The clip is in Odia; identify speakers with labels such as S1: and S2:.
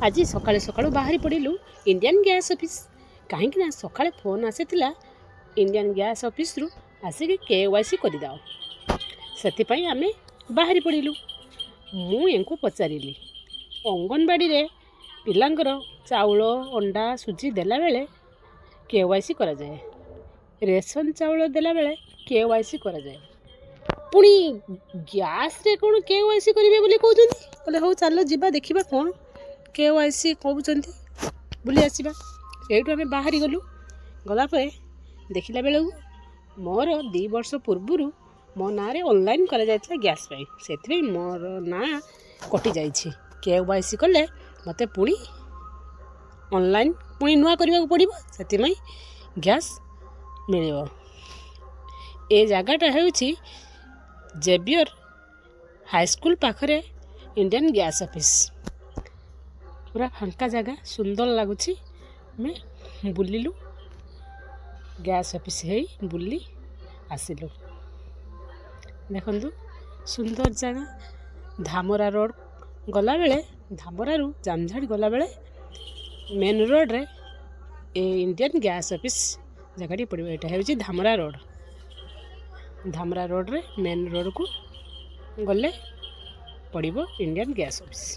S1: ଆଜି ସକାଳୁ ସକାଳୁ ବାହାରି ପଡ଼ିଲୁ ଇଣ୍ଡିଆନ୍ ଗ୍ୟାସ୍ ଅଫିସ୍, କାହିଁକି ନା ସକାଳେ ଫୋନ୍ ଆସିଥିଲା ଇଣ୍ଡିଆନ୍ ଗ୍ୟାସ୍ ଅଫିସ୍ରୁ, ଆସିକି କେୱାଇସି କରିଦେବ। ସେଥିପାଇଁ ଆମେ ବାହାରି ପଡ଼ିଲୁ। ମୁଁ ୟାଙ୍କୁ ପଚାରିଲି, ଅଙ୍ଗନବାଡ଼ିରେ ପିଲାଙ୍କର ଚାଉଳ, ଅଣ୍ଡା, ସୁଜି ଦେଲାବେଳେ କେୱାଇସି କରାଯାଏ, ରେସନ୍ ଚାଉଳ ଦେଲାବେଳେ କେୱାଇସି କରାଯାଏ, ପୁଣି ଗ୍ୟାସ୍ରେ କ'ଣ କେୱାଇସି କରିବେ ବୋଲି କହୁଛନ୍ତି। କହିଲେ, ହଉ ଚାଲ ଯିବା, ଦେଖିବା କ'ଣ କେୱାଇସି କହୁଛନ୍ତି, ବୁଲି ଆସିବା। ଏଇଠୁ ଆମେ ବାହାରି ଗଲୁ। ଗଲା ପରେ ଦେଖିଲା ବେଳକୁ ମୋର 2 ବର୍ଷ ପୂର୍ବରୁ ମୋ ନାଁରେ ଅନଲାଇନ୍ କରାଯାଇଥିଲା ଗ୍ୟାସ୍ ପାଇଁ। ସେଥିପାଇଁ ମୋର ନାଁ କଟିଯାଇଛି। କେୱାଇସି କଲେ ମୋତେ ପୁଣି ଅନଲାଇନ୍ ପୁଣି ନୂଆ କରିବାକୁ ପଡ଼ିବ, ସେଥିପାଇଁ ଗ୍ୟାସ୍ ମିଳିବ। ଏ ଜାଗାଟା ହେଉଛି ଜେବିୟର ହାଇସ୍କୁଲ ପାଖରେ ଇଣ୍ଡିଆନ୍ ଗ୍ୟାସ୍ ଅଫିସ୍। ପୁରା ଫାଙ୍କା ଜାଗା, ସୁନ୍ଦର ଲାଗୁଛି। ଆମେ ବୁଲିଲୁ, ଗ୍ୟାସ୍ ଅଫିସ୍ ହେଇ ବୁଲି ଆସିଲୁ। ଦେଖନ୍ତୁ, ସୁନ୍ଦର ଜାଗା। ଧାମରା ରୋଡ଼ ଗଲାବେଳେ, ଧାମରାରୁ ଜାମଝାଡ଼ି ଗଲାବେଳେ ମେନ୍ ରୋଡ଼ରେ ଏ ଇଣ୍ଡିଆନ୍ ଗ୍ୟାସ୍ ଅଫିସ୍ ଜାଗାଟି ପଡ଼ିବ। ଏଇଟା ହେଉଛି ଧାମରା ରୋଡ଼। ଧାମରା ରୋଡ଼ରେ ମେନ୍ ରୋଡ଼କୁ ଗଲେ ପଡ଼ିବ ଇଣ୍ଡିଆନ୍ ଗ୍ୟାସ୍ ଅଫିସ୍।